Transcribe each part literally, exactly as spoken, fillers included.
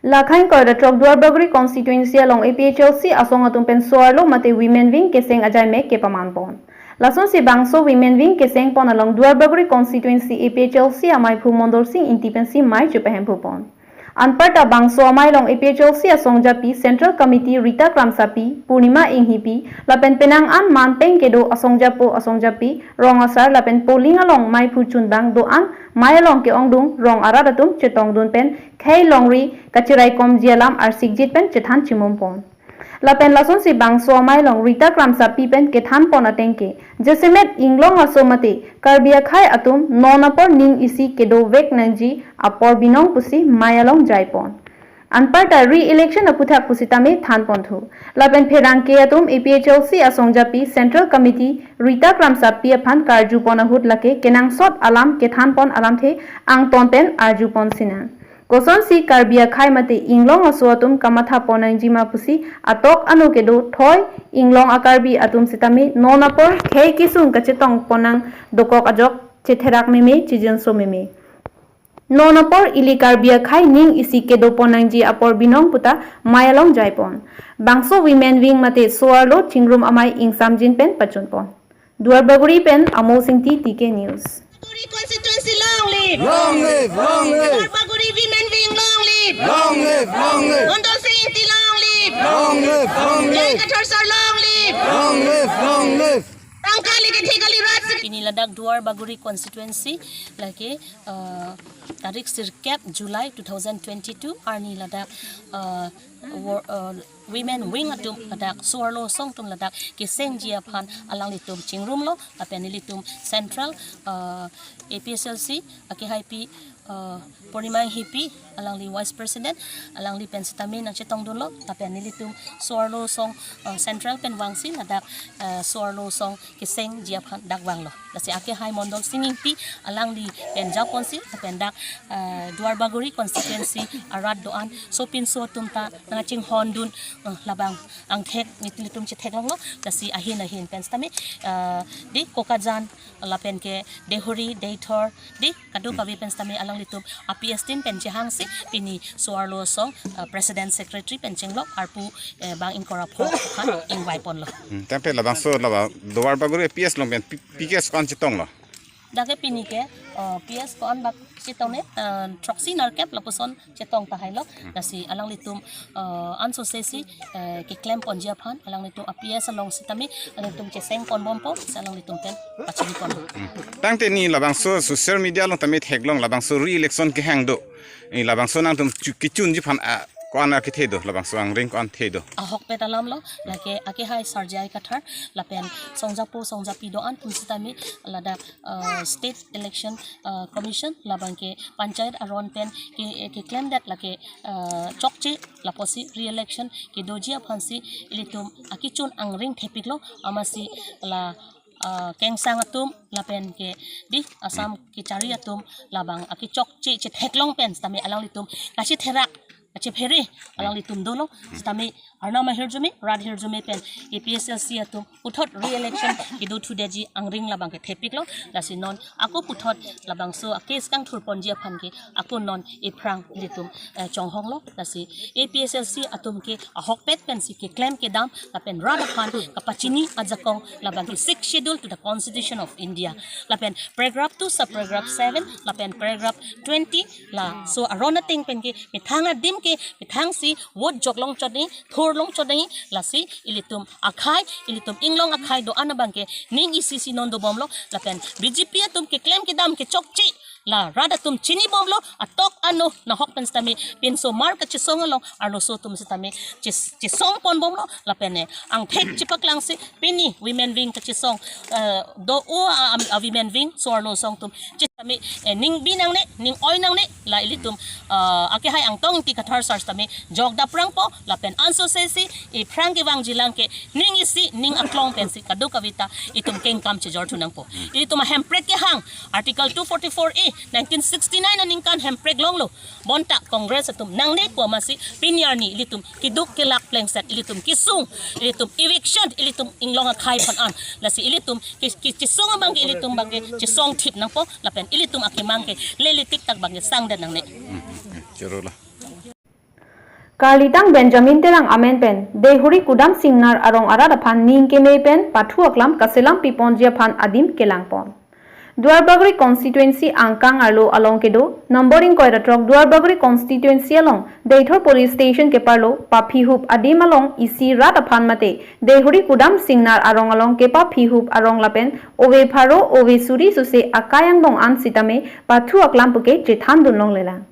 Lakhang koida throk Duarbagori constituency along A P H L C asong atum pen so-arlo mate Women Wing keseng ajai mek kepaman pon. Lasonsi bangso Women Wing keseng pon along Duarbagori constituency A P H L C amei phu Mondol Sing Ingti pensi mei chepahemphu pon. Anparta bangso amei along A P H L C asongjapi Central Committee Rita Kramsapi, Purnima Inghipi, lapen penang an manpeng kedo asongjapo asongjapi, rong asar lapen polling along mei phu chunbang do-an mei along ke-ongdung rong arat atum chetongdun pen khei longri kachiraikomji alam arsikjit pen chethan chimum pon. Lapen lasonsi bangso amei along Rita Kramsapi pen kethan pon ateng ke, jasemet inglong aso mate Karbi akhei atum non apor ning isi kedovek nangji apor binong pusi mei along jai pon. Anparta re-election aphuthak pusitame than ponthu. Lapen pherangke atum A P H L C asongjapi Central Committee Rita Kramsapi aphan karju pon ahut lake kenangsot alam kethan pon alamthe angton pen arju pon sinang. Kosonsi Karbi akhei mate inglong aso atum kamatha pon nangjima pusi atok ano kedo thoi inglong a-Karbi atum sitame non apor khei kesung kachetong pon nang dokok ajok chetherak meme chijinso meme. Non apor ili Karbi akhei ning isi kedo pon nangji apor binong puta mei along jai pon. Bangso Women Wing mate so-arlo chingrum amei ingsamjin pen pachun pon. Duarbagori pen Amo Singti, T K News. Duarbagori constituency long live. Long live, long live. Duarbagori Women Wing long live. Long live, long live. Mondol Sing Ingti long live. Long live, long Jai live. Kathar sir long live. Long live, long live. Tangka leke thekali rat. Pini ladak Duarbagori constituency lake uh, tarik sirkep July two thousand twenty-two arni ladak uh, wor- uh, Women Wing atum ladak so-arlo asong atum ladak kesengji aphan alanglitum chingrumlo lapen nelitum Central uh, A P H L C akehaipi uh, Purnima Inghipi alangli Vice President alangli pen sitame nangchetongdunlo lapen nelitum so-arlo asong uh, Central pen vangsi ladak uh, so-arlo asong kesengji aphan dak vanglo. Lasi akehai Mondol Sing Ingti alangli pen japonsi lapen dak uh, Duarbagori constituency arat do-an sopinso atum ta nangchinghondun uh, labang angthek nelitum chetheklonglo. Lasi ahin ahin pen sitame uh, di Kokajan lapen ke Deihori, Deithor, di kadokave pen sitame alanglitum a-P S team pen chehangsi pini so-arlo asong uh, President Secretary pen chenglok arpu eh, bang ingkoi ra pho aphan ingvai ponlo. Hmm, tangte labangso laba Duarbagori P S along pen P- P K S ko-an chetonglo. Dak ke pini ke uh, P S ko-an bak chetong ne uh, throksi nerkep lapuson chetong tahailo. Lasi alanglitum uh, ansose si uh, keklem ponji aphan alanglitum a-P S along sitame alanglitum cheseng ponbompo si alanglitum pen pachini ponbom. Tangte ni labangso social media along tame theklong labangso re-election kehang do. Ni labangso nangtum chu- kechunji aphan a ko-an akethe do labangso angring ko-an the do. Ahokpet alamlo lake akehai Sir J I Kathar lapen songjapo songjapi do-an atum sitame ladak uh, State Election uh, Commission labang ke panchayat aron pen ke keklemdet lake uh, chokche lapusi re-election kedoji aphansi ilitum akechun angring thepiklo amatsi la uh, kengsang atum lapen ke di Assam kechari atum labang akechokche chetheklong pen sitame alanglitum kachetherak kachephere alanglitum dolo sitame arnam ahirjume rat hirjume pen A P H L C atum puthot re-election kedo thudeji angring labang ke thepiklo. Lasi non ako puthot labangso a-case kangthur ponji aphan ke ako non iphrang ilitum eh, chonghonglo. Lasi A P H L C atum ke ahokpet pensi keklem kedam lapen rat aphan kapachini ajakong labang ke Sixth Schedule to the Constitution of India lapen paragraph two sub paragraph seven lapen paragraph twenty laso aron ateng pen ke methang adim ke methangsi vote joklong choding thurlong choding lasi ilitum akhei ilitum inglong akhei do-an abang ke ning isi si non dobomlo lapen B J P atum keklem kedam kechokche la rat atum chinibomlo atok ano nahok pen sitame pinso mar kachesong along arloso atum sitame ches- chesong ponbomlo lapen eh, angthek chepaklangsi pini Women Wing kachesong eh, do-o a, a, a Women Wing so-arlo asong atum sitame eh, ning bi nangne ning oi nangne la ilitum uh, akehai Angtong Ingti Kathar sir sitame jok daprangpo lapen ansose si iphrang kevangjilang ke ning isi ning aklong pensi kadokave ta itum kengkam chejor thunangpo. Ilitum ahemprek kehang Article two forty-four A nineteen sixty-nine aningkan hemprek longlo. Bonta Congress atum nangne pu amatsi pini arni ilitum keduk kelak plengset ilitum kesung ilitum eviction ilitum inglong akhei aphan an lasi ilitum ke- ke- kesung abang ke ilitum abang ke chesong thip nangpo lapen ilitum akemang ke lele tik tak abang ke sangdet nangne. Choro la. Karlitang Benjamin Terang amen pen Deihori Kudam Singnar arong arat aphan ning keme pen pathu aklam kaselam piponji aphan adim kelangpon. Duarbagori constituency angkang arlo along kedo number ingkoi ra throk Duarbagori constituency along Deithor police station keparlo paphihup adim along isi rat aphan mate Deihori Kudam Singnar arong along kepaphihup arong lapen ove pharo ove suri suse akai angbong an sitame pathu aklam puke chethan dun longlelang.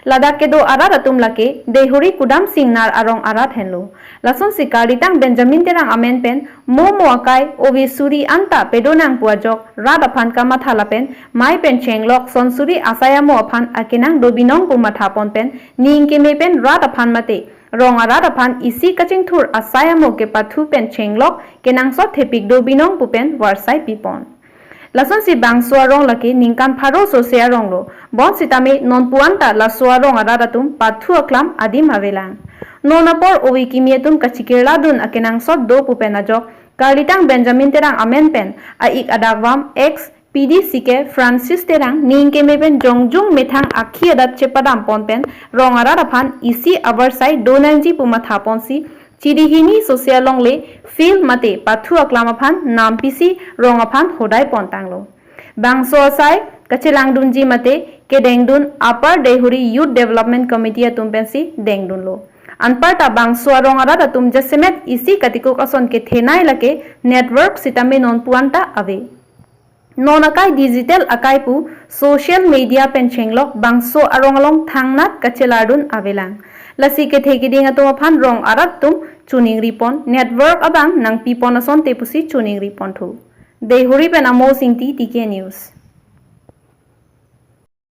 Ladak kedo arat atum lake Deihori Kudam Singnar arong arat henlo. Lasonsi Karlitang Benjamin Terang amen pen mo mo akai ove suri anta pedonang pu ajok rat aphan kamatha lapen mei pen chenglok son suri asai amo aphan akenang dobinong pu mathapon pen ning keme pen rat aphan mate rong arat aphan isi kachingthur asai amo kepathu pen chenglok kenangsot thepik dobinong pu pen varsai pipon. Lasonsi bangso arong lake ningkan pharo sose arong lo. Bonsitame nonpu anta laso arong arat atum pathu aklam adim avelang. Non apor ove kimi atum kachikirla dun akenangsot do pu pen ajok Karlitang Benjamin Terang amen pen a-ik adakvam ex P D C ke Francis Terang ning keme pen jongjung methang akhi adat chepadam pon pen rong arat aphan isi avarsai donangji pu mathapon si chiri hini sose alongle field mate pathu aklam aphan nampisi rong aphan hodai pon tanglo. Bangso asai kachelang dunji mate kedeng dun Upper Deihori Youth Development Committee atum pensi deng dunlo. Anparta bangso arong arat atum jasemet isi katikuk ason kethenei lake network sitame nonpu anta ave. Non akai digital akai pu social media pen chenglok bangso arong along thangnat kachelar dun avelang. Lasi kethe keding atum aphan rong arat atum choningri pon network abang nangpi pon asonte pusi choningri ponthu. Deihori pen Amo Singti, T K News.